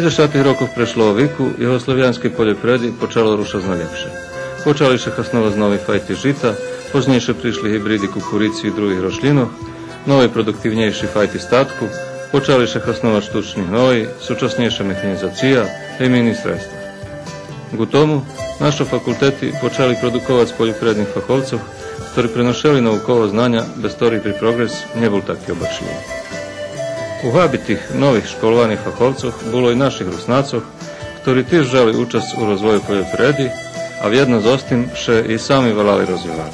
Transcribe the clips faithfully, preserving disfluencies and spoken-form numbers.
Пейдзешатих рокох прешлого вику югославянскей польопривреди почало рушац на лєпше. Почали ше хасновац нови файти жита, познєйше пришли гибриди кукурици и других рошлїнох, нови продуктивнєйши файти статку, почали ше хасновац штучни гної, сучаснєйша механїзация, хемийни средства. Ґу тому, нашо факултети почали продуковац польопривредних фаховцох, хтори преношели науково знаня, без хторих би прогрес нє бул таки обачлїви. У габи тих нових школованих фаховцох було и наших Руснацох, хтори тиж вжали учасц у розвою польопривреди, а вєдно зоз тим ше и сами валали розвивали.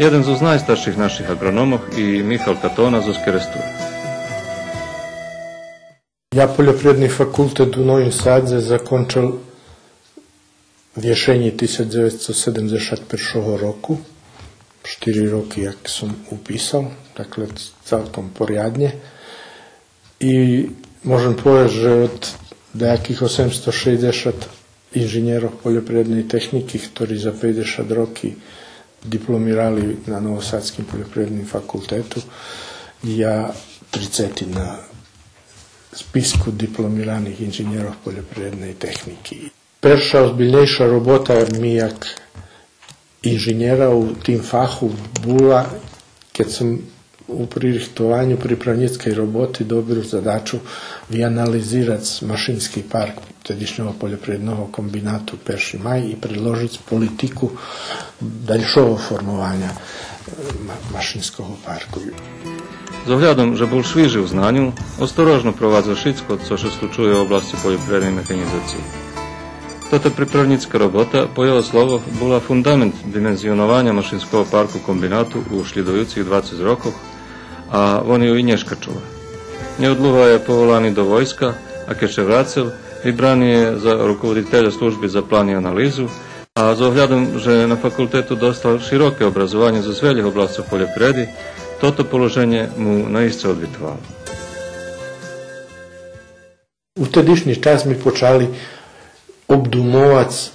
Єден зоз найстарших наших аґрономох и Михал Катона зоз Керестуре. Я Польопривредни факултет у Новим Садзе закончел в єшенї тисяч дзевецсто седемдзешат першого року. Штири роки як сом уписал, дакле, цалком поряднє. И можем повесц же од даяких осемсто шейдзешат инженєрох польопривредней технїки, хтори за пейдзешат роки дипломирали на Новосадским польопривредним факултету, я трицети на списку дипломираних инженєрох польопривредней технїки. Перша озбильнєйша робота ми як инженєра у тим фаху була кед сом у пририхтованю приправнїцкей роботи добил задачу вианализирац машински парк тедишнєго польопривредного комбинату Перши май и предложиц политику дальшого формованя, е, ма-, машинского парку. З оглядом же бул швижи у знаню, осторожно провадзел шицко цо ше случує у обласци польопривредней механїзациї. Тота приправнїцка робота, по його словох, була фундамент димензионованя машинского парку комбинату у шлїдуюцих двацец рокох, а вон ю и нєшка чува. Нєодлуга є поволани до войска, а кед ше врацел, вибрани є за руководителя служби за план и анализу, а з оглядом же на факултету достал широке образованє зоз велїх обласцох польопривреди, тото положенє му наисце одвитовало. У тедишнї час ми почали обдумовац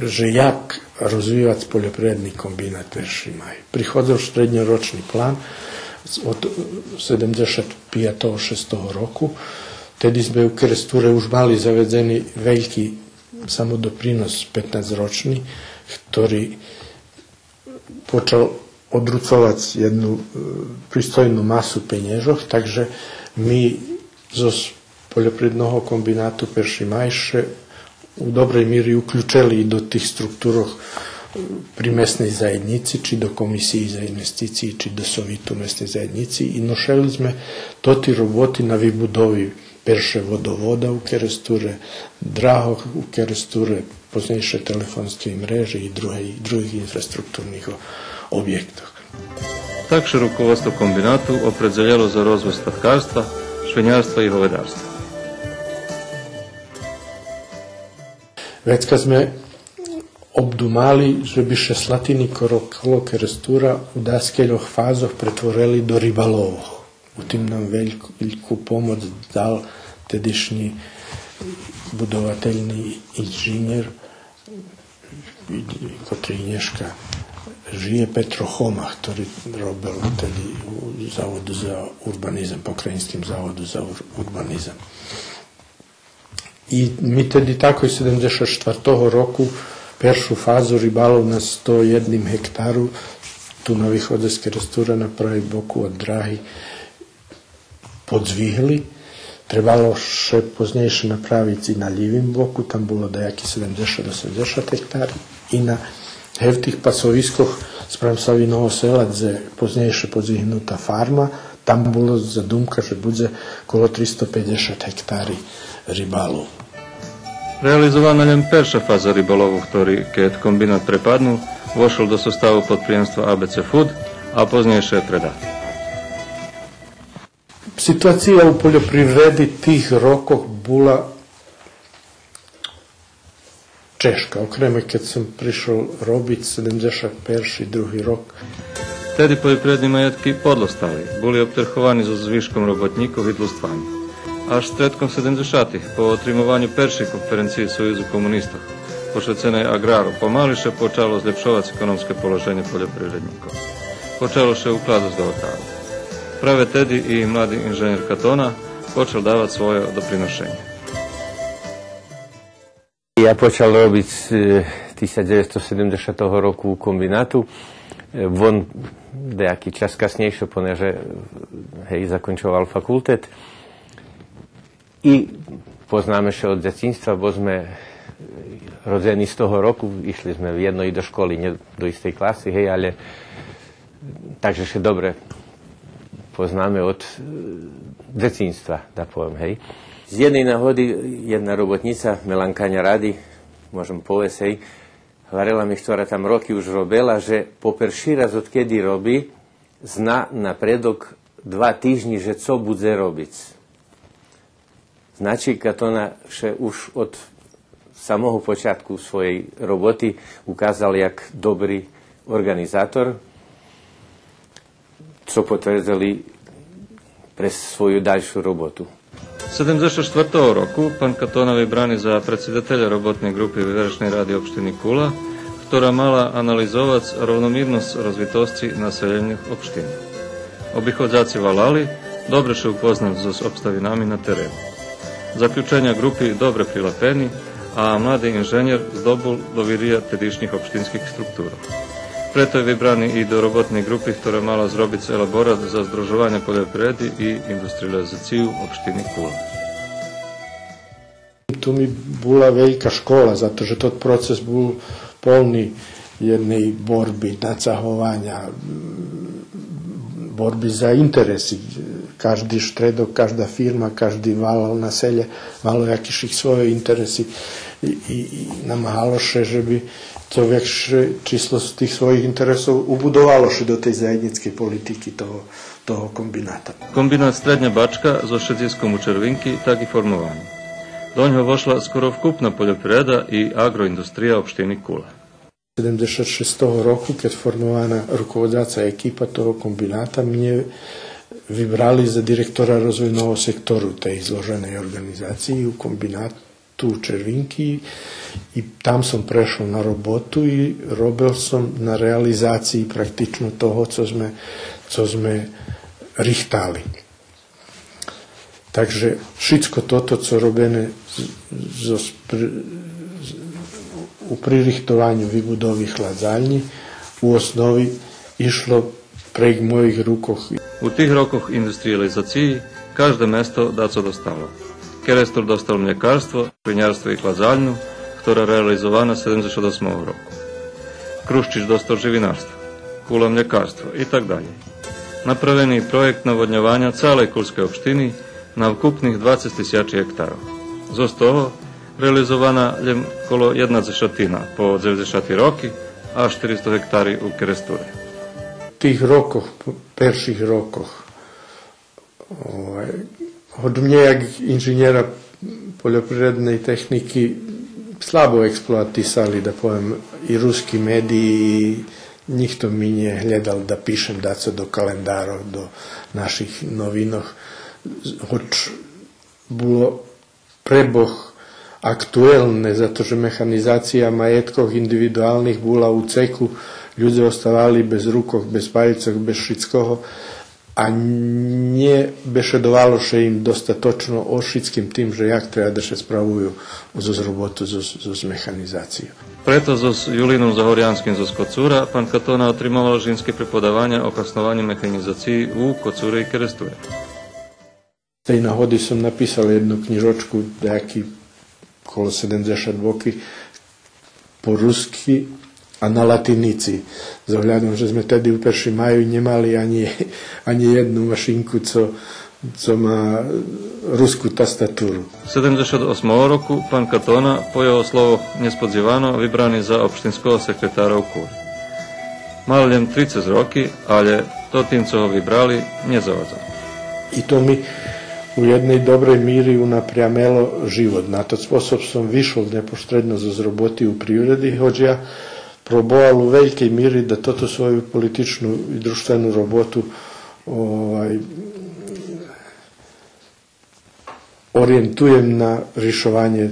же як розвивац польопривредни комбинат Перши май. Приходзел штредньорочни план з-, од седемдзешат пиятого, шестого року. Теди зме у Керестуре уж мали заведзени вельки самодопринос петнацрочни, хтори почал одруцовац єдну, е, пристойну масу пенєжох, так же ми зоз польопривредного комбинату Перши май ше у добрей мири уключели и до тих структурох, е, при месней заєднїци, чи до Комисиї за инвестициї, чи до Совиту месней заєднїци, и ношели зме тоти роботи на вибудови перше водовода у Керестуре, драгох у Керестуре, познєйше телефонскей мрежи и другей, других инфраструктурних о-, обєктох. Так ше руководство комбинату опредзелєло за розвой статкарства, швинярства и говедарства. Вецка зме обдумали же би ше слатини коло, коло Керестура у даскельох фазох претворели до рибаловох. У тим нам вельку, вельку помоц дал тедишнї будовательни инженєр, котри нєшка жиє, Петро Хома, хтори робел теди у Заводу за урбанизам, Покраїнским заводу за ур-, урбанизам. И ми теди такой седемдзешат штвартого року першу фазу рибалов на сто єдним гектару, ту на виходзе з Керестура, на правим боку од драги, подзвигли. Требало ше познєйше направиц и на лївим боку, там було даяки седемдзешат, осемдзешат гектари. И на гевтих пасовискох спрам Савиного Села, дзе познєйше подзвигнута фарма, там було задумка же будзе коло тристо пейдзешат гектари рибалов. Реализована лєм перша фаза рибалову, хтори, кед комбинат препаднул, вошол до составу подприємства А Б Ц Фуд, а познєйше предати. Ситуация у польопривреди тих рокох була чежка, окреме кед сом пришол робиц седемдзешат перши, други рок. Теди польопривредни маєтки подло стали, були обтерховани зоз звишком роботнїкох и длуствами. Аж штредком седемдзешатих, по отримованю першей конференциї Союзу комунистох, пошвеценей аґрару, помали ше почало злєпшовац економске положенє польопривреднїкох. Почало ше укладац до отару. Праве теди и млади инженєр Катона почал давац свойо доприношенє. Я почал робиц, е, тисяч дзевецсто седемдзешатого року у комбинату. Е, вон даяки час каснєйше, понеже, гей, закончовал факултет. И познаме ше од дзецинства, бо зме, е, родзени з того року, ишли зме вєдно и до школи, нє до истей класи, гей, але так же ше добре познаме од, е, дзецинства, да повем, гей. З єдней нагоди єдна роботнїца, Меланка Няради, можем повесц, гей, гварела ми, хтора там роки уж робела, же по перши раз, одкеди роби, зна напредок два тижнї же цо будзе робиц. Значи, Катона ше уж од самого початку своєй роботи указал як добри орґанизатор, цо потвердзел и през свою дальшу роботу. Седемдзешат штвартого року пан Катона вибрани за предсидателя роботней ґрупи Вивершней ради општини Кула, хтора мала анализовац ровномирносц розвитосци населєньох општини. Обиходзаци валали, добре ше упознал зоз обставинами на терену. Заключеня ґрупи добре прилапени, а млади инженєр здобул довирия тедишнїх општинских структурох. Прето є вибрани и до роботней ґрупи, хтора мала зробиц елаборат за здружованє польопривреди и индустриялизацию општини Кула. То ми була велька школа, зато же тот процес бул полни єдней борби, нацагованя, м, борби за интереси. Кажди штредок, кажда фирма, кажди валал, населє мало якишик свойо интереси и, и, и намагало ше же би цо векше число з тих своїх интересох убудовало ше до тей заєднїцкей политики того, того комбината. Комбинат Стредня Бачка зоз шедзиском у Червинки так и формовани. До нього вошла скоро вкупна польопривреда и аґроиндустрия општини Кула. Седемдзешат шестого року, кед формована руководзаца екипа того комбината, мнє вибрали за директора розвойного сектору тей зложеней орґанизациї у комбинату у Червинки и там сом прешол на роботу и робел сом на реализациї практично того цо зме, цо зме рихтали. Так же шицко тото цо робене з-, зоз при-, з-, у пририхтованю вибудови хладзальнї у основи ишло прейґ моїх рукох. У тих рокох индустриялизациї кажде место дацо достало. Керестур достал млєкарство, свинярство и хладзальню, хтора реализована седемдзешат осмого року. Крущич достал живинарство, Кула млєкарство и так далєй. Направени проєкт наводньованя цалей Кулскей општини на вкупних двацец тисячи гектарох. Зоз того реализована лєм коло єдна дзешатина по дзеведзешати роки, а штиристо гектари у Керестуре. Тих рокох, перших рокох, овай, гоч мнє як инженєра польопривредней технїки слабо експлоатисали, да повем, и руски медиї, и нїхто ми нє глєдал да пишем дацо до календарох, до наших новинох, гоч було пребог актуелне, зато же механизация маєткох индивидуалних була у цеку, людзе оставали без рукох, без пальцох, без шицкого, а нє бешедовало ше им достаточно о шицким тим же як треба да ше справую зоз роботу, зоз, зоз механизацию. Прето зоз Юлином Загорянским зоз Коцура пан Катона отримовал жимски преподаваня о хаснованю механизациї у Коцуре и Керестуре. З тей нагоди сом написал єдну кнїжочку, даяки коло седемдзешат боки, по руски, а на латиници. З оглядом же зме теди у Першим маю нє мали анї, анї єдну машинку цо, цо ма руску тастатуру. Седемдзешат осмого року пан Катона, по його словох, нєсподзивано вибрани за општинского секретара у Кули. Мал лєм трицец роки, алє то тим цо го вибрали нє завадзало. И то ми у єдней добрей мири унапрямело живот. На тот способ сом вишол нєпоштредно зоз роботи у привреди, гоч я пробовал у велькей мири да тоту свою политичну и дружтвену роботу, овай, ориєнтуєм на ришованє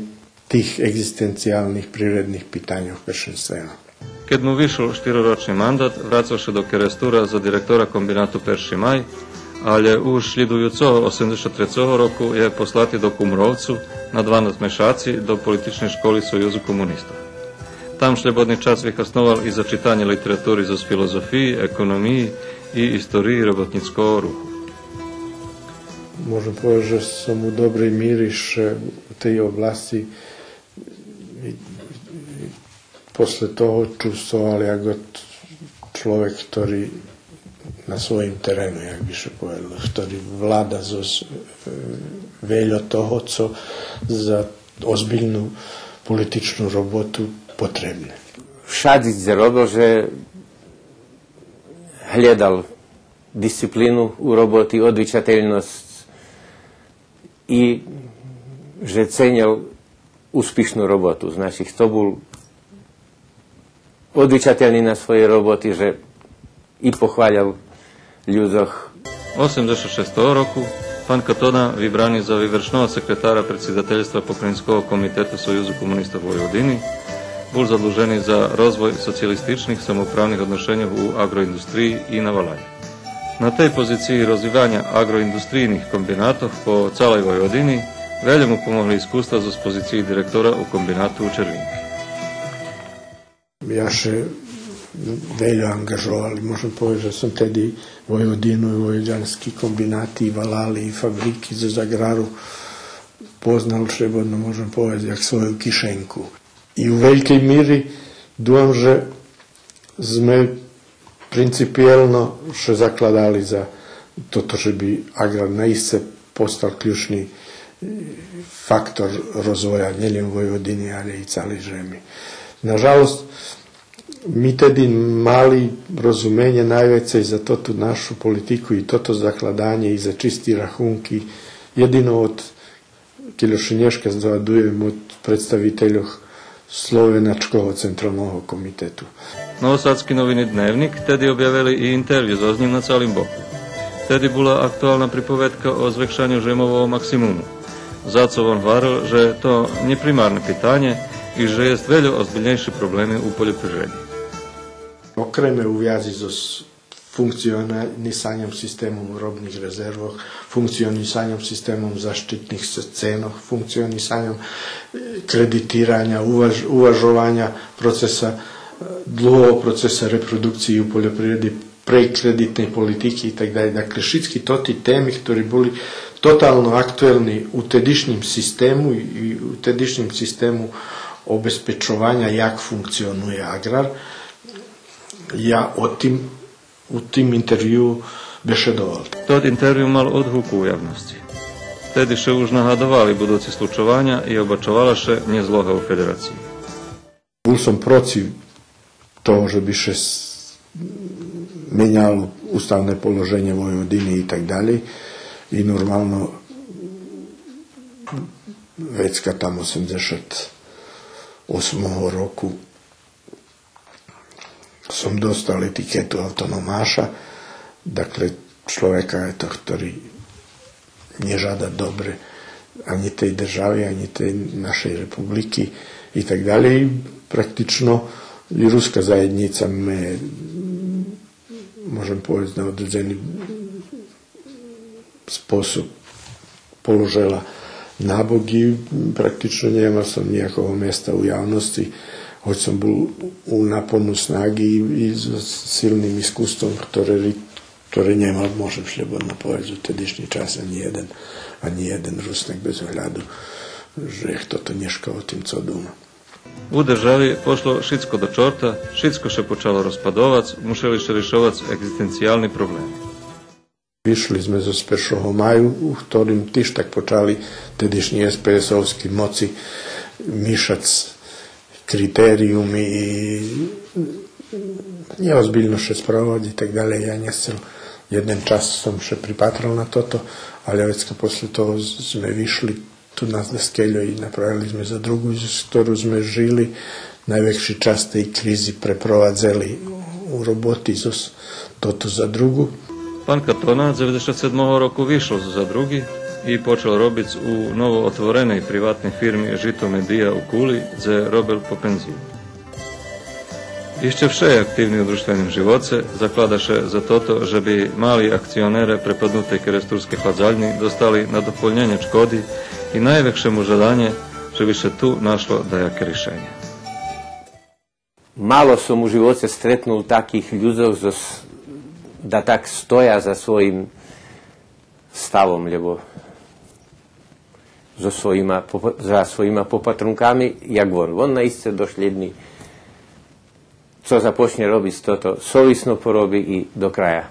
тих еґзистенциялних привредних питаньох першенствено. Кед му вишол штиророчни мандат, врацал ше до Керестура за директора комбинату Перши май, Але уж шлїдуюцого осемдзешат трецого року є послати до Кумровцу на дванац мешаци до политичней школи Союзу комунистох. Там шлєбодни час вихасновал и за читанє литератури зоз филозофиї, економиї и историї роботнїцкого руху. Можем повесц же сом у добрей мири ше у тей обласци и, и после того чувствовал як чловек хтори на своїм терену, як би ше поведло, хтори влада зоз, е, вельо того цо за озбильну политичну роботу потребне. Вшадзи дзе робел же глєдал дисциплину у роботи, одвичательносц и же ценєл успишну роботу. Значи, хто бул одвичательни на своєй роботи, же и похвалял людзох. Осемдзешат шестого року пан Катона вибрани за вивершного секретара предсидательства Покраїнского комитету Союзу комунистох Войводини, бул задлужени за розвой социялистичних самоуправних одношеньох у аґроиндустриї и на валалє. На тей позициї розвиваня аґроиндустрийних комбинатох по цалей Войводини вельо му помогли искуства зоз позициї директора у комбинату у Червинки. Я ше вельо анґажовал и можем повесц же сом теди Войводину и войводянски комбинати и валали и фабрики зоз аґрару познал, шлєбодно можем повесц, як свою кишенку. И у велькей мири думам же зме принципиєлно ше закладали за тото же би аґрар наисце постал ключни, е, фактор розвоя нєлєм Войводини, але и цалей жеми. Нажалосц, ми теди мали розуменє найвецей за тоту нашу политику и тото закладанє и за чисти рахунки єдино од кельо ше нєшка здогадуєм, од представительох Словеначкого централного комитету. Новосадски новини Дневник теди обявели и интервю зоз нїм на Цалим боку. Теди була актуална приповедка о звекшаню жемового максимуму. За цо вон гварел же то нє примарне питанє и же єст вельо озбильнєйши проблеми у польопривреди. Окреме у вязи зоз функционисаньом системом робних резервох, функционисаньом системом защитних с-, ценох, функционисаньом, е, кредитираня, уваж-, уважованя процеса, е, длугого процеса репродукциї у польопривреди, прейґ кредитней политики и так далєй. Даклє, шицки тоти теми хтори були тотално актуелни у тедишнїм систему и, и у тедишнїм систему обезпечованя як функционує аґрар, я о тим у тим интервю бешедовал. Тот интервю мал одгук у явносци. Теди ше уж нагадовали будуци случованя и обачовала ше нєзлога у федерациї. Бул сом процив того же би ше с-, меняло уставне положенє Войводини и так далєй. И нормално, вецка там осемдзешат осмого року сом достал етикету автономаша, даклє, чловека, ето, хтори нє жада добре анї тей держави, анї тей нашей републики и так далєй. Практично и руска заєднїца ме, можем повесц, на одредзени способ положела набок и практично нємал сом нїякого места у явносци, гоч сом бул у напону снаги и, и з силним искуством, хторе ри-, хторе нємал, можем шлєбодно повесц, у тедишнї час анї єден, анї єден Руснак, без огляду же хто то нєшка о тим цо дума. У держави пошло шицко до чорта, шицко ше почало розпадовац, мушели ше ришовац еґзистенциялни проблеми. Вишли зме зоз Першого маю, у хторим тиж так почали тедишнї ес пе есовски моци мишац критериюми и нєозбильно ше справовац и так далєй. Я нє сцел, єден час сом ше припатрал на тото, але вецка после того з-, зме вишли, ту нас даскельо и направили зме задруґу, з хтору зме жили. Найвекши час тей кризи препровадзели у роботи зоз тоту задруґу. Пан Катона дзеведзешат седмого року вишол з задруґи и почал робиц у новоотвореней приватней фирми Жито Медия у Кули, дзе робел по пензию. Ище вше є активни у дружтвеним живоце, заклада ше за тото же би мали акционере препаднутей керестурскей хладзальни достали надополнєнє чкоди и найвекше му жаданє же би ше ту нашло даяке ришенє. Мало сом у живоце стретнул таких людзох зо с-, да так стоя за своїм ставом, лєбо зо своїма попа-, за своїма попатрунками, як вон. Вон наисце дошлїдни. Цо започнє робиц, тото совисно пороби и до края.